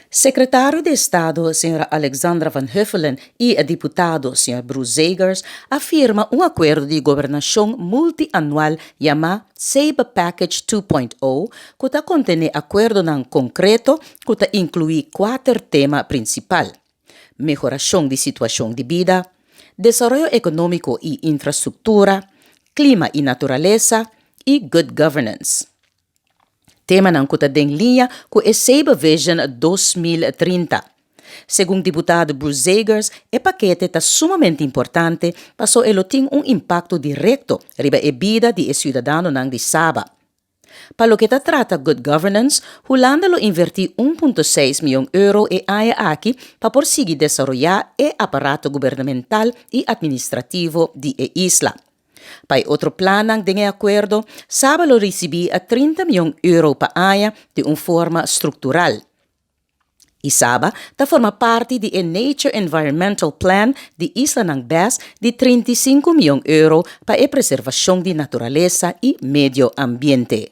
Sekretario di Estado, Sra. Alexandra van Huffelen i e diputado, Sr. Bruce Zagers, a firma un akuerdo di gobernashon multianual yamá Saba Package 2.0, ku ta kontené akuerdonan konkreto ku ta inkluí kuater tema prinsipal: mehorashon di situashon di bida, desaroyo ekonómiko i infrastruktura, klima i naturalesa i good governance. Temanan ku ta den liña ku e Saba Vision 2030. Segun diputado Bruce Zagers, e pakete ta sumamente importante paso e lo tin un impakto direkto riba e bida di e siudadanonan di Saba. Pa loke ta trata good governance, Hulanda lo invertí 1.6 mion euro e aña aki pa por sigui desaroyá e aparato gubernamental i atministrativo di e isla. Pa e otro plannan den e akuerdo, Saba lo risibí 30 mion euro pa aña di un forma struktural. I Saba ta forma parti di e Nature Environmental Plan di islanan BES di 35 mion euro pa e preservashon di naturalesa i medio ambiente.